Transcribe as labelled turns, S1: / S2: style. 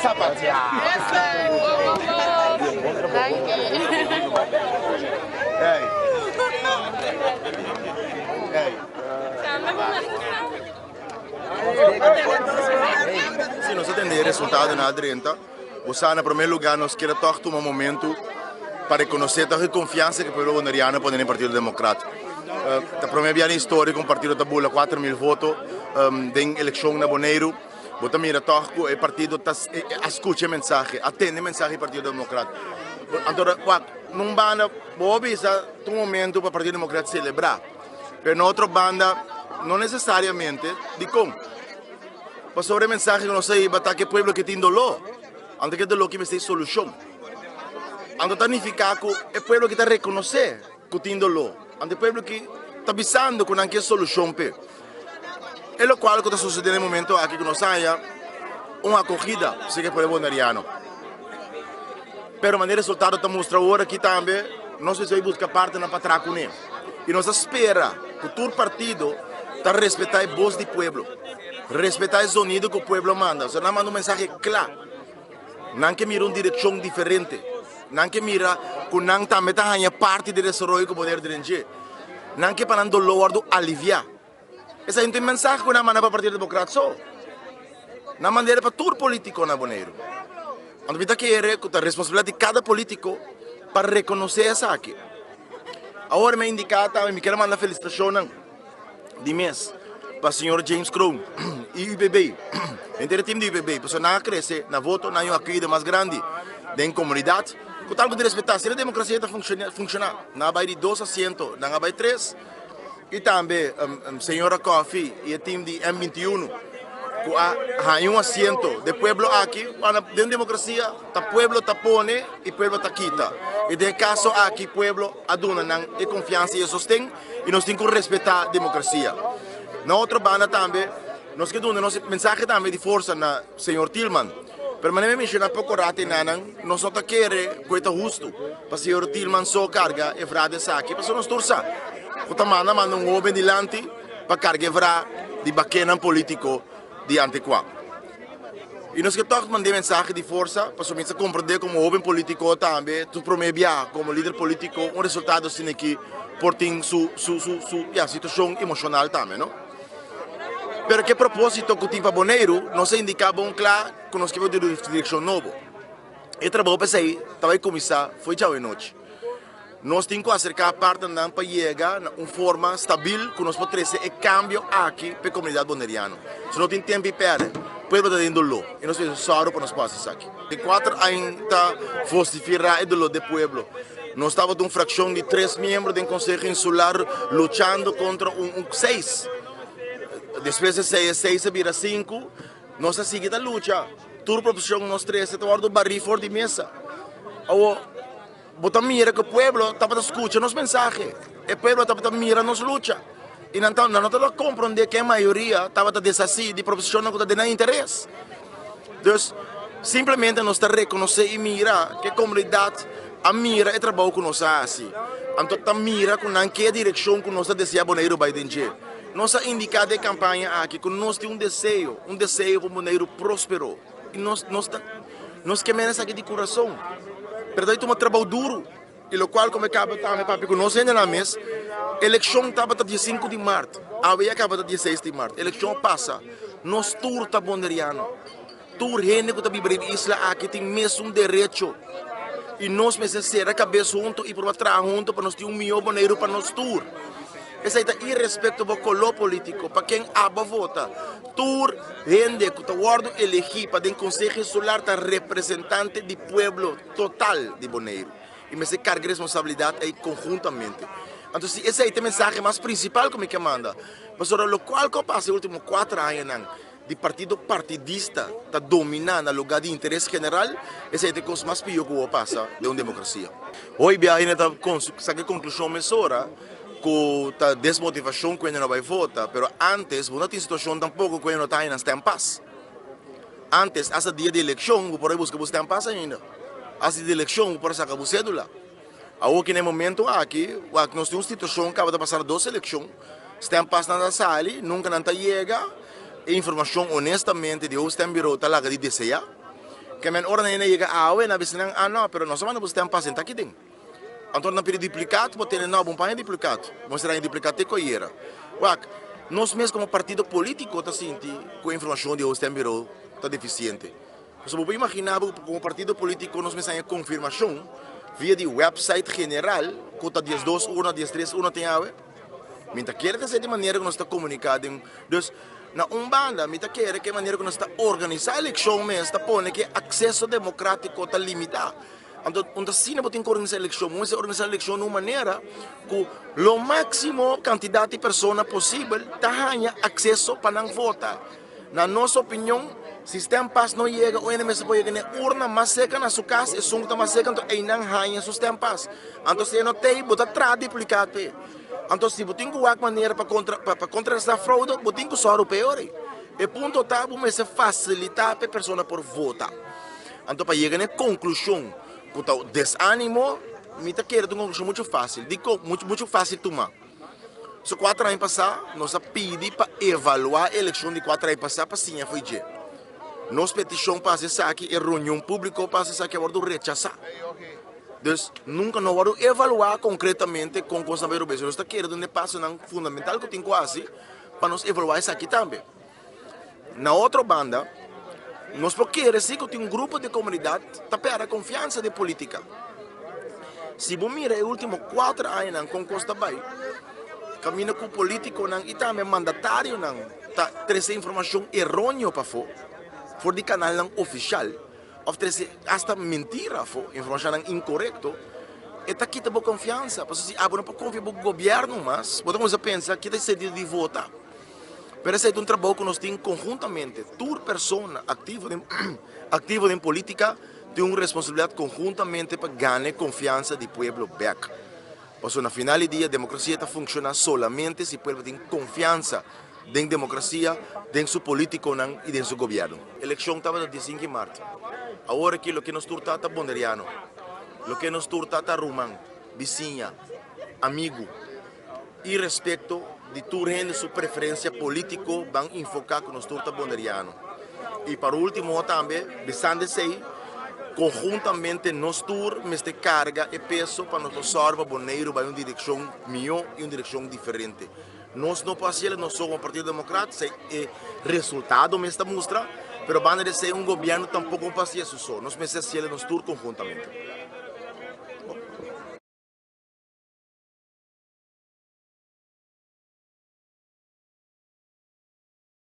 S1: Sapatia. Hey. Hey. Si nos a tende e resultadonan a drenta, bo sa na prome lugar nos kier a tog tuma momento pa reconoce tog e confiansa cu e pueblo boneriano a pone den Partido Democrat. Ta prome bia den historia cu un partido ta bula 4000 voto den eleccion na Boneiru. Bo ta mira tog cu e partido ta a scucha e mensahe, a tende e mensahe di Partido Democrat. Anto wak, nun banda bo a bisa ta un momento pa Partido Democrat celebra. Pero na otro banda, no necesariamente. Dikon? Pasobra e mensahe ku nos a hiba ta ku e pueblo ke tin doló, anto ke doló ke mester solushon. Anto ta nifiká ku e pueblo ke ta rekonosé ku tin doló, anto e pueblo ke ta bisando ku nan ke solushon p'e. E lokual ku ta sosodé na e momento aki ku nos haña un akogida serka e pueblo boneriano. Pero manera e resultado ta mustra awor aki tambe, nos mester bai buska partnernan pa traha kuné. I nos ta spera ku tur partido ta respetá e bos di pueblo, respetá e zonido ku pueblo manda. Osea, nan manda un mensahe kla. Nan ke mira un direkshon diferente. Nan ke mira ku nan tambe ta haña parti di desaroyo ku Bonaire den dje. Nan ke pa nan doló wòrdu aliviá. Esei no ta e mensahe ku nan manda pa Partido Demokrat so. Nan mand'e pa tur polítiko na Boneiru. Anto mi ta kere ku ta responsabilidat di kada polítiko pa rekonosé esaki. Awor mi a indiká tambe mi kier a manda felisitashonnan di mes pa señor James Kroon i UPB, henter e tim di UPB, pasobra nan a krese na voto, nan a un akuida mas grandi den komunidat ku tal ku ta respetá. Asina demokrasia ta funshoná. Nan a bai di dos asiento, nan a bai tres. I tambe señora Coffie i e team di M 21 ku a haña un asiento de pueblo aki, den demokrasia ta pueblo ta pone i pueblo ta kita. I den e kaso aki pueblo a duna nan e konfiansa i e sosten i nos tin ku respetá demokrasia. Na otro banda tambe nos ke duna nos mensahe tambe di forsa na señor Thielman. Pero manera mi menshoná poko rato enanan, nos no ta kere ku e ta hustu pa señor Thielman so karga e vra di esaki, pasobra nos tur sa ku ta manda manda un hoben dilanti pa karga e vra di bakenan polítiko di antekua. I nos ke tòg manda e mensahe di forsa pasobra mi ta komprendé komo hoben polítiko tambe su promé biaha komo lider polítiko un resultado asina aki por tin su su su ya situashon emoshonal tambe no. Pero ke propósito ku tin pa Boneiru nos a indiká bon kla ku nos ke bai duna direkshon nobo. E trabou pa esei ta bai kuminsá fo'i djawe nochi. Nos tin ku aserká partnernan pa yega na un forma stabil ku nos por trese e kambio aki pa e komunidat boneriano. Si no tin tempu i pèrdè, pueblo ta den doló i nos mester sòru pa nos por hasi esaki. E kuater aña ta vosifirá e doló di e pueblo. Nos tabata un frakshon di tres miembro den Konseho Insular luchando kontra un seis. Despues di esei e seis a bira sinku. Nos a sigui ta lucha. Tur proposishon nos trese ta wòrdu barí for di mesa. Awor, bo ta mira ku e pueblo tabata skucha nos mensahe. E pueblo tabata mira nos lucha. I nan nan no tabata komprondé ku e mayoria tabata deshasí di proposishonnan ku ta den nan interes. Dus, simplemente nos ta rekonosé i mira ku e komunidat a mira e trabou ku nos a hasi. Anto ta mira ku nan ke direkshon ku nos ta deseá Boneiru bai den dje. Nos a indiká den e kampaña aki ku nos tin un deseo, un deseo pa un Boneiru próspero. I nos nos ta nos ke mira esaki di kurason. Pero ta bai tuma trabou duru. I lokual ku mi kaba tambe papia ku nos hendenan mes, elekshon tabata dia sinku di mart, awe ya kaba ta dia seis di mart. Elekshon a pasa. Nos tur ta boneriano. Tur hende ku ta biba riba e isla aki tin mesun derecho. I nos mester sera kabes huntu i proba traha huntu pa nos tin un mihó Boneiru pa nos tur. Esei ta irespekto bo koló polítiko, pa ken abo vota. Tur hende ku ta wòrdu elegí pa den Konseho Insular ta representante di pueblo total di Boneiru i mester karga e responsabilidat ei konhuntamente. Anto si esei ta e mensahe mas prinsipal ku mi ke manda, pasobra lokual ku a pasa e último kuater añanan di partido partidista ta dominá na lugá di interes general, esei ta e kos mas pió ku por pasa den un demokrasia. Hoy bia hende ta saka e konklushon mesora ku ta desmotivashon ku hende no bai vota, pero ántes bo no tin situashon tampoko ku hende no ta haña nan stempas. Ántes, asta dia di elekshon, bo por a buska bo stempas ainda. Asta dia di elekshon bo por a saka bo sédula. Awor ki na e momento aki, wak nos tin un situashon kaba ta pasa na dos elekshon, stempasnan ta sali, nunka nan ta yega, e informashon honestamente di hoofdstembureau ta laga di deseá. Ke men ora nan yega awe, nan bisa nan, ah no, pero nos a manda bo stempass den ta aki den. Anto nan pidi duplikat, bo tene no, bo paña duplikat. Bo mester haña duplikat te koyera. Wak, nos mes komo partido polítiko ta sinti ku e informashon di e stembureau ta defisiente. Pasobra bo por imaginá bo ku komo partido polítiko nos mes haña konfirmashon via di wèpsait general ku ta 12 urna, 13 urna tin awe? Mi ta kere ta esei di manera ku nos ta komuniká den. Dus, na un banda mi ta kere ku e manera ku nos ta organisá elekshon mes ta pone ku e akseso demokrátiko ta limitá. Anto un ta asina bo tin ku organisá elekshon. Bo mester organisá elekshon na un manera ku lo máksimo kantidat di persona posibel ta haña akseso pa nan vota. Na nos opinion, si stempas no yega, un hende mester por yega na e urna mas serka na su kas, esun ku ta mas serka, anto einan haña su stempas. Anto si e no t'ei, bo ta traha duplikat p'e. Anto si bo tin ku wak manera pa kontra pa kontrarestá froude, bo tin ku sòru p'e ora ei. E punto ta, bo mester fasilitá pa e persona por vota. Anto pa yega na e konklushon ku ta desánimo, mi ta kere ta un konklushon muchu fásil. Dikon muchu muchu fásil tuma? So kuater aña pasá nos a pidi pa evaluá e elekshon di kuater aña pasá pa siña fo'i dje. Nos petishon pa hasi esaki, e reunion públiko pa hasi esaki a wòrdu rechasá. Dus nunka no a wòrdu evaluá konkretamente kon kos ta bai robes. Nos ta kere duna e pasonan fundamental ku tin ku hasi pa nos evaluá esaki tambe. Na otro banda, nos por kere si ku tin un grupo di komunidat ta pèrdè konfiansa den politika. Si bo mira e ultimo kuater añanan kon kos ta bai, kaminda ku politikonan i tambe mandatarionan ta trese informashon eróneo pafó for di kanalnan ofishal òf trese asta mentira afó, informashonnan inkorekto, e ta kita bo konfiansa. Pasobra si abo no por konfia bo gobièrnu mas, bo ta kuminsá pensa kita e sentido di vota. Pero esei ta un trabou ku nos tin konhuntamente. Tur persona aktivo den aktivo den politika tin un responsabilidat konhuntamente pa gana e konfiansa di pueblo bèk. Pasobra na final di dia demokrasia ta funshoná solamente si pueblo tin konfiansa den demokrasia, den su politikonan i den su gobièrnu. Elekshon tabata di sinku di mart. Awor aki loke nos tur ta ta bonderiano. Loke nos tur ta ta ruman, bisiña, amigu. Irespekto di tur hende su preferensia politiko ban infoká ku nos tur ta boneriano. I par ultimo tambe bisando esei konhuntamente nos tur mester karga e peso pa nos por sòru pa Boneiru bai un direkshon mihó i un direkshon diferente. Nos no por hasiel nos so komo Partido Demokrat, esei e resultado mes ta mustra, pero banda di esei un gobièrnu tampoko no por hasi eso so, nos mester hasiel nos tur konhuntamente.